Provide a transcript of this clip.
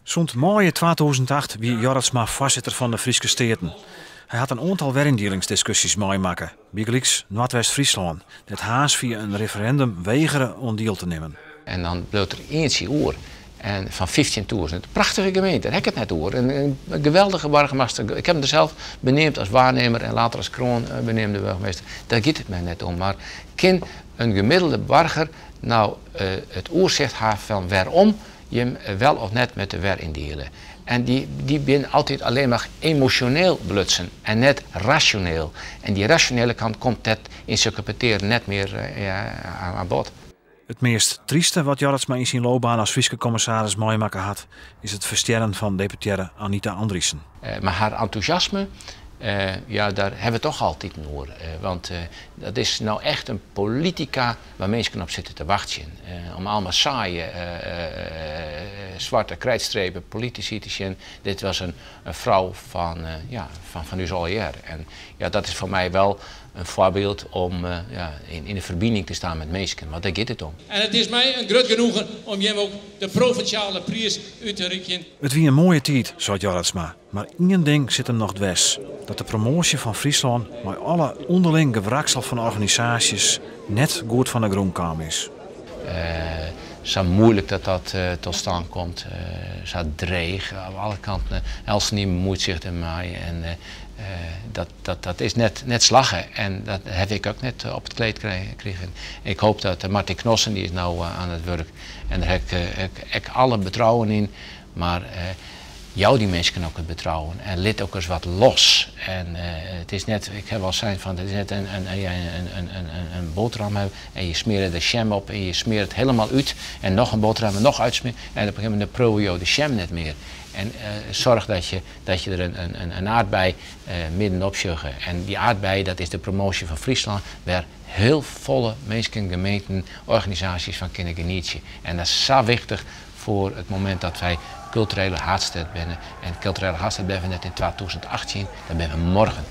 Sûnt maaie 2008 wie Jorritsma foarsitter fan de Fryske Steaten. Hy hat in oantal weryndielingsdiskusjes meimakke, bygelyks Noardwest-Fryslân, dêr't Harns fia in referindum wegere oan diel te nimmen. En dan bliuwt der ientsje oer. En fan 15.000. Prachtige gemeente, dêr ha ik it net oer. In geweldige boargemaster. Ik ha him der sels beneamd as waarnimmer en later as kroanbeneamde boargemaster. Dêr giet it my net om. Mar kin in gemiddelde boarger no it oersicht ha fan wêrom jim wel of net moatte weryndiele? En dy binne altyd allinnich mar emosjoneel belutsen en net rasjoneel. En dy rasjonele kant komt net yn sokke petearen net mear oan bod. It meast tryste wat Jorritsma yn syn loopbaan as Fryske kommissaris meimakke hat, is it ferstjerren fan deputearre Anita Andriesen. Mar har entûsjasme, ja, dêr hawwe we toch altiten oer. Want dat is no echt in politika wêr't minsken op sitte te wachtsjen. Om almar saaie swarte krijtstrepen politisy te sjen. Dit was in frou fan, ja, fan ús allegear. En ja, dat is foar my wol in foarbyld om ja, yn de ferbining te stean mei minsken, want dêr giet it om. En it is my in grut genoegen om jim ek de provinsjale priis út te rikjen. It wie in moaie tiid, seit Jorritsma, mar ien ding sit him noch dwers: dat de promoasje fan Fryslân mei alle ûnderling gewraksel fan organisaasjes net goed fan 'e grûn kaam is. Sa muoilik dat dat tot stân komt, sa dreech, oan alle kanten. Eltsenien bemuoit sich dermei en dat, dat is net, net slagge en dat ha ik ek net op it kleed krigen. Ik hoopje dat Martin Cnossen, dy is no oan it wurk en dêr ha ik ek alle betrouwen yn, mar jou dy minsken ek it betrouwen en lit ek ris wat los. En it is net, ik ha wol sein fan, it is net in boterham en je smeare der sjem op en je smeare it hielendal út en noch in boterham en noch útsmeare en op in gegeven momint priuwe jo de sjem net mear. En soarch dat je der in aardbei middenop sjogge. En dy aardbei, dat is de promoasje fan Fryslân, wêr't hiel folle minsken, gemeenten, organisaasjes fan kinne genietsje. En dat is sa wichtich foar it momint dat wy kulturele haadstêd binne. En kulturele haadstêd binne we net yn 2018, dat binne we morgen.